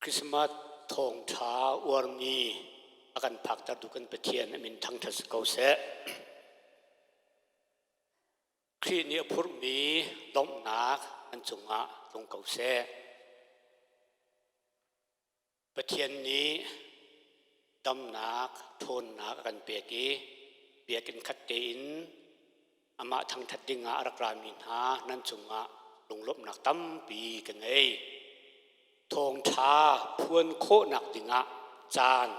Christmas thawngṭha uarmi a kan phaktertu kan Pathian a min thangṭhat si ko seh. Khrih nih a phurhmi lawmhnak an cungah tlung ko seh. Pathian nih damnak, ṭhawnnak a kan pek i biakinn khat tein amah thangṭhat dingah a rak rami hna nan cungah lunglawmhnak tampi ka ngei. Thawngṭha phuan khawhnak dingah caan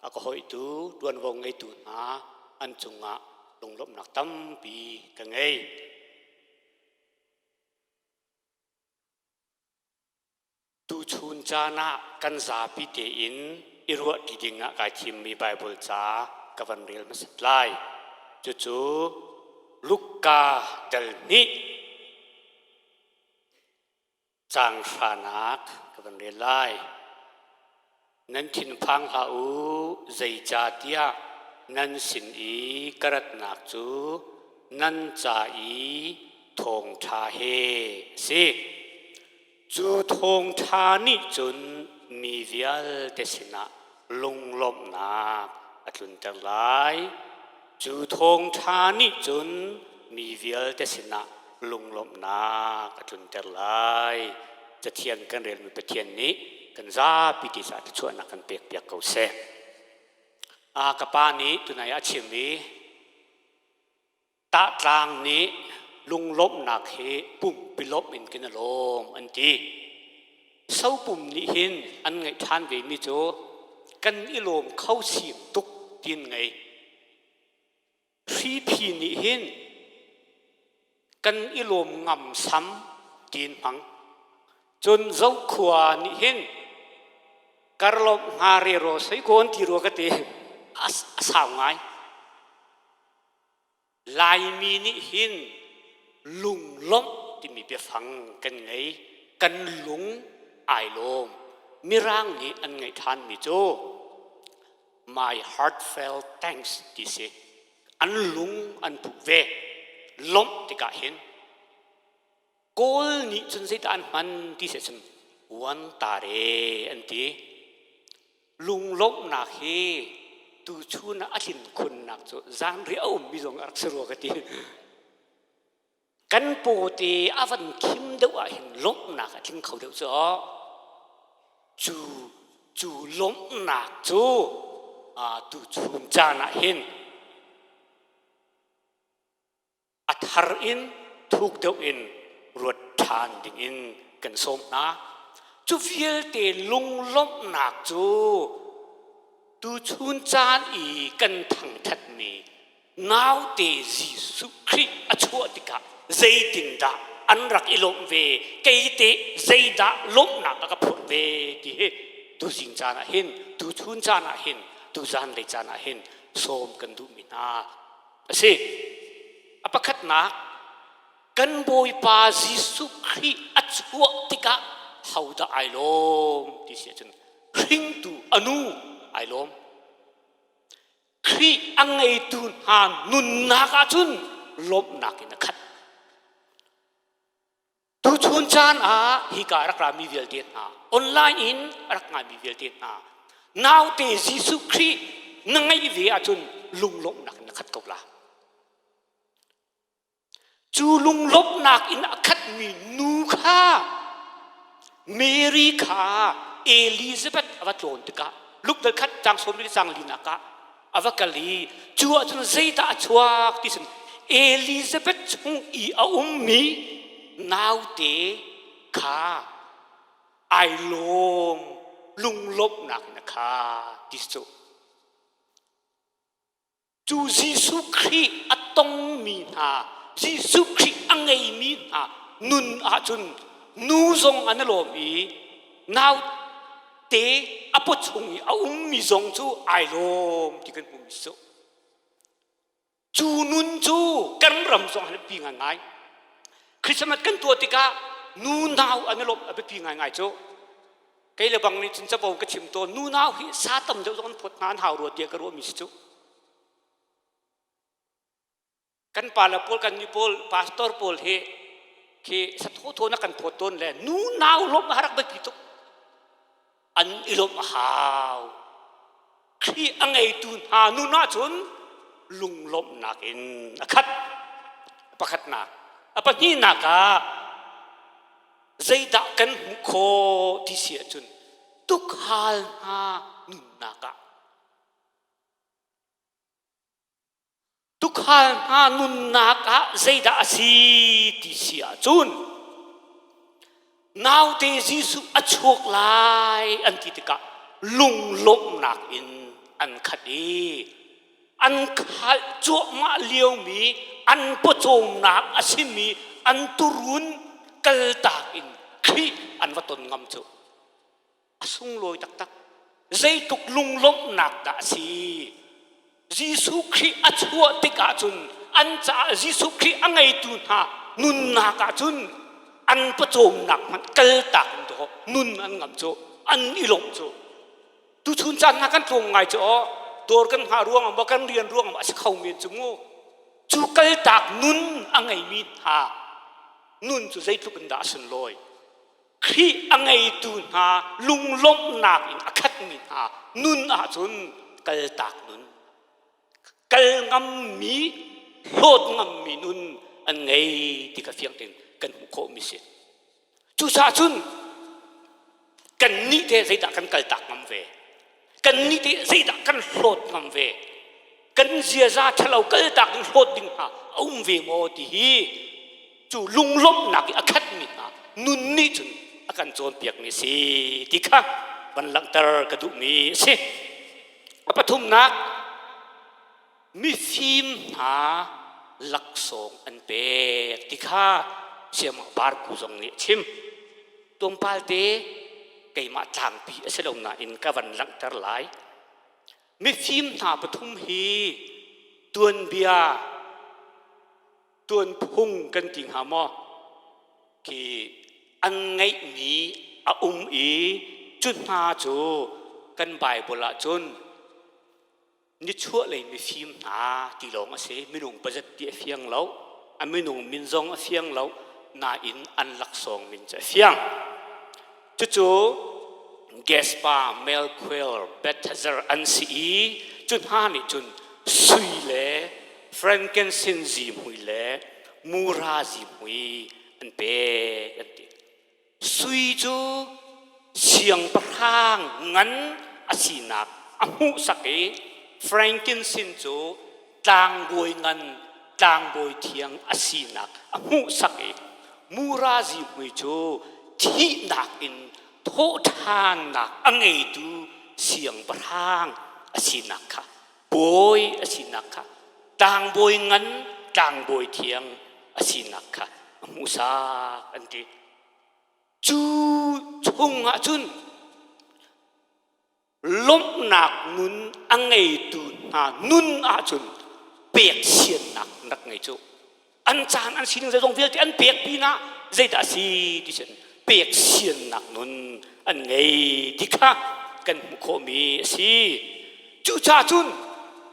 a ka hoihtu ṭuanvo ngeitu hna an cungah lunglawmhnak tampi ka ngei. Tuchun caan ah kan zapi tein i ruahṭi dingah kai thimmi Baibal ca ka van rel hmasat lai. Cucu Luka dal hnih caang hranak ka van rel lai. Nan thinphang hlah u, zeicahtiah nan sin i ka ratnak cu nan ca i thawngṭha he a si. Cu thawngṭha nih cun mi vialte sinah lunglawmhnak a tlunter lai. Cu thawngṭha nih cun mi vialte sinah lunglawmhnak a tlunter lai. Cathiang kan relmi Pathian nih kan zapi te caah thluachuahnak kan pekpiak ko seh. A ka pa nih tunai ah a chim i tahtlang nih lunglawmhnak hi pumpi lawmh in kan i lawm an ti. Sopum nih hin an ngeih ṭhan ve mi cu kan i lawm kho sim tuk tin ngei. Hriphi nih hin kan i lawm ngamsam tiin hmang. Cun Zokhua nih hin karlawmh hnga rero seikawn ti rua ka ti a sau ngai. Laimi nih hin lunglawmh timi biafang kan ngei. Kan lung ai lawm. Mirang nih an ngeih ṭhanmi cu my heartfelt thanks ti si. An lung an puk ve. Lawmh tikah hin Kawl nih cun zeidah an hman ti si cun wan tare an ti. Lunglawmhnak hi tuchun ah a tlin khunnak cu zanriah a ummi zong a rak si rua ka ti. Kan pawte a van khim deuh ah hin lawmhnak a tling kho deuh cu cu cu lawmhnak cu tuchun caan ah hin a thar in thuk deuh in ruat ṭhan ding in kan sawm hna. Cu vialte lunglawmhnak cu tuchun caan i kan thangṭhatmi naute Jesuh Khrih a chuah tikah zeitindah an rak i lawmh ve, kei teh zeidah lawmhnak a ka phurh ve ti hi tuzing caan ah hin, tuchun caan ah hin, tuzan lei caan ah hin sawm kan duhmi hna a si. A pakhatnak, kan Bawipa Jesuh Khrih a chuah tikah hodah ai lawm ti si ahcun hringtu a nu ai lawm. Khrih a ngeitu hna nunnak ahcun lawmhnak in a khat. Tuchun caan ah hika a rak rami vialte hna, online in a rak ngaimi vialte hna, naute Jesuh Khrih na ngeih ve ahcun lunglawmhnak in na khat ko la. Cu lunglawmhnak in a khatmi nu kha Mary kha Elizabeth a va tlawn tikah Luke dal khat caang sawm le caang linak ah a va kal i cu ahcun zeidah a chuak ti cun Elizabeth chung i a ummi naute kha ai lawm lunglawmhnak in a khat ti cu Cu Jesuh Khrih a tongmi hna, Jesuh Khrih a ngeimi hna nun ahcun nu zong an i lawm i naute a paw chung i a ummi zong cu ai lawm ti kan hmuhmi si cu. Cu nun cu kan ram zong ah a biapi ngaingai. Christmas kan tuah tikah nu nau an i lawmh a biapi ngaingai cu. Kei le bang nih cun capo ka chim tawn nunau hi sa tam deuh zong an phawt hna an hau rua tiah ka ruahmi si cu. Kan pa le pawl kan mi pawl pastor pawl hi khi sa thawthaw na kan phawt tawn le nunau lawmh a rak biapi tuk. An i lawmh a hau. Khrih a ngeitu hna nun ahcun lunglawmhnak in a khat. Pakhatnak. A pahnihnak ah zeidah kan hmuh khawh ti si ahcun tukhal hna nunnak ah Tukhal hna nunnak ah zeidah a si ti si ahcun naute Jesuh a chuak lai an ti tikah lunglawmhnak in an khat i an khalh cuahmah liomi an pawcawmnak a simi an turun kaltak in Khrih an va ton ngam cu. A sunglawi taktak. Zeitluk lunglawmhnak dah a si. Jesuh Khrih a chuah tikah cun an caah Jesuh Khrih a ngeitu hna nunnak ah cun an pawcawmnak hmanh kaltak in dawh nun an ngam cu an i lawmh cu. Tuchun caan hna kan tlawm ngai cu aw dawr kan hngah ruangah maw kan rian ruangah maw a si kho men cu mu. Cu kaltak nun a ngeimi hna nun cu zeitluk in dah a sunlawi. Khrih a ngeitu hna lunglawmhnak in a khatmi hna nun ahcun kaltak nun, kal ngammi, hlawt ngammi nun an ngei ti kha fiang tein kan hmuh khawhmi si. Cucaah cun kannih te zeidah kan kaltak ngam ve? Kannih te zeidah kan hlawt ngam ve? Kan ziaza ṭhalo kaltak in hlawt ding hna a um ve maw ti hi cu lunglawmhnak i a khatmi hna nun nih cun a kan cawnpiakmi a si ti kha van langhter ka duhmi a si. A pathumnak, mifim hna laksawng an pek ti kha Siamah Parku zong nih a chim. Tlawmpal te keimah tlangpi a si lo nain ka van langhter lai. Mifim hna pathum hi tuanbia tuanphung kan ti hnga maw khi an ngeihmi a um i cu hna cu kan Bible ah cun nichuahlei mifim hna ti lawng a si. Minung pazat ti a fiang lo, a minung min zong a fiang lo, nain an laksawng min cu a fiang. Cucu Gaspar, Melchior, Balthazar an si i cu hna nih cun sui le frankincense zihmui le mura zihmui an pek an ti. Sui cu siangpahrang ngan a sinak a hmuhsak i frankincense cu tlangbawi ngan tlangbawi thiang a sinak a hmuhsak i mura zihmui cu thihnak in thawhṭhannak a ngeitu siangpahrang a sinak kha bawi a sinak kha tlangbawi ngan tlangbawi thiang a sinak kha a hmuhsak an ti. Cu chungah cun lawmhnak nun a ngeitu hna nun ahcun pek siannak an rak ngei cu. An caan an sining zeizong vialte an pek pinah zeidah a si ti cun pek siannak nun an ngei ti kha kan hmuh khawhmi a si. Cucaah cun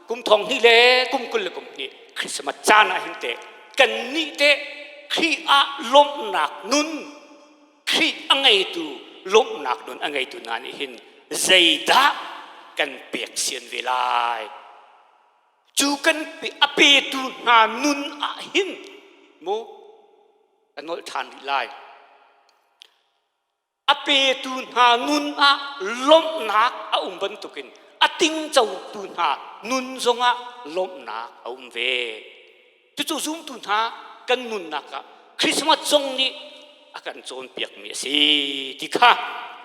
kum thong hnih le kum 22 Christmas caan ah hin teh kannih teh Khrih ah lawmhnak nun Khrih a ngeitu lawmhnak nun a ngeitu hna nih hin zeidah kan pek sian ve lai? Cu kan a petu hna nun ah hin mu ka nolh ṭhan rih lai. A petu hna nun ah lawmhnak a um bantukin a tingcotu hna nun zongah lawmhnak a um ve. Cucu zumtu hna kan nunnak ah Christmas zong nih a kan cawnpiakmi a si ti kha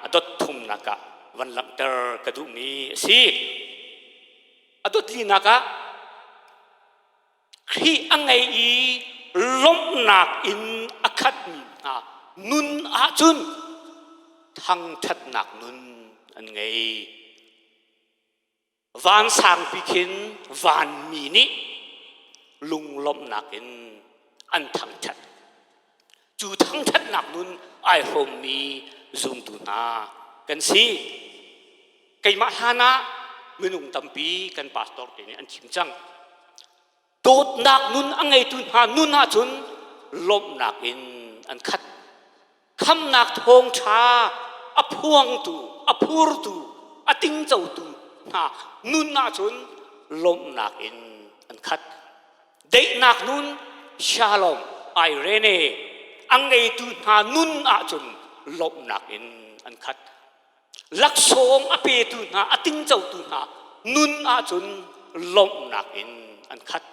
a dot thumnak ah van langhter ka duhmi a si. A dot linak ah Khrih a ngei i lawmhnak in a khatmi hna nun ahcun thangṭhatnak nun an ngei. Van sangpi khin vanmi nih lunglawmhnak in an thangṭhat. Cu thangṭhatnak nun ai hrawmmi zumtu hna kan si. Keimah hlan ah minung tampi kan pastor te nih an chim cang. Dawtnak nun a ngeitu hna nun ahcun lawmhnak in an khat. Khamnak thawngṭha. a phuangtu, a phurtu, a tingcotu hna nun ahcun lawmhnak in an khat. Daihnak nun shalom irene a ngeitu hna nun ahcun lawmhnak in an khat. Laksawng a petu hna, a tingcotu hna nun ahcun lawmhnak in an khat.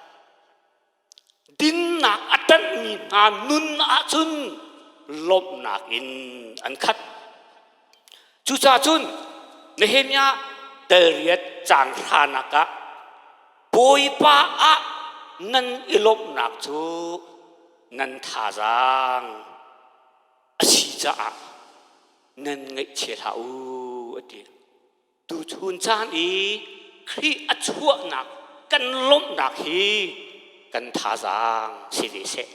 Dinnak a ṭanhmi hna nun ahcun lawmhnak in an khat. Cucaah cun Nehemiah dal riat caang hranak ah Bawipa ah nan i lawmhnak cu nan thazaang a si caah nan ngaihchia hlah u a ti. Tuchun caan i Khrih a chuahnak kan lawmhnak hi kan thazaang si ve seh.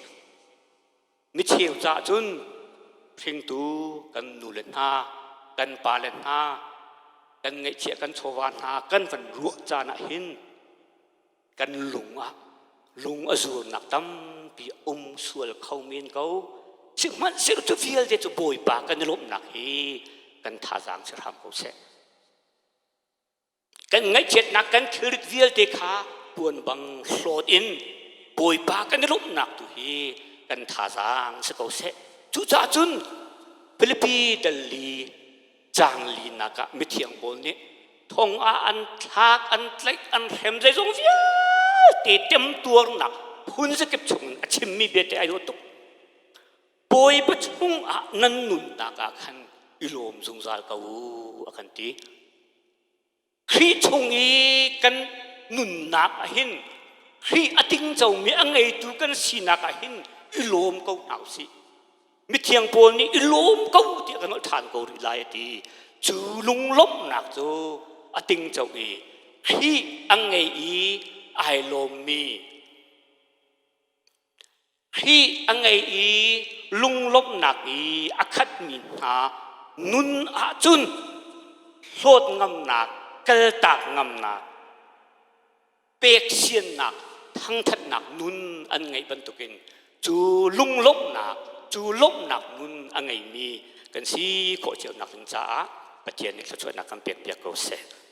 Micheu caah cun hringtu kan nule hna, kan pale hna, kan ngaihchiah kan chawva hna kan van ruah caan ah hin kan lung ah lung a zurnak tampi um sual kho men ko. Sihmanhsehlaw cu vialte cu Bawipa kan i lawmhnak hi kan thazaang si hram ko seh. Kan ngaihchiatnak kan thilrit vialte kha puan bang hlawt in Bawipa kan i lawmhnak tu hi kan thazaang si ko seh. Cucaah cun Filipi dal li caang linak ah mithiang Paul nih thong ah an thlak, an tlaih, an hrem zeizong vialte temtuarnak phun zakip chungin a chimmi biate ai dawh tuk. Bawipa chungah nan nunnak ah khan i lawm zungzal ko u a kan ti. Khrih chung i kan nunnak ah hin Khrih a tingcomi a ngeitu kan sinak ah hin i lawm ko hna usih. Mithiang Paul nih i lawm ko tiah kan nolh ṭhan ko rih lai a ti. Cu lunglawmhnak cu a tingco i Khrih a ngei i ai lawmmi Khrih a ngei i lunglawmhnak i a khatmi hna nun ahcun hlawt ngamnak, kaltak ngamnak, pek siannak, thangthatnak nun an ngeih bantukin cu lunglawmhnak, cu lawmhnak nun a ngeimi kan si khawh cio nak ding caah Pathian nih thluachuahnak kan pekpiak ko seh.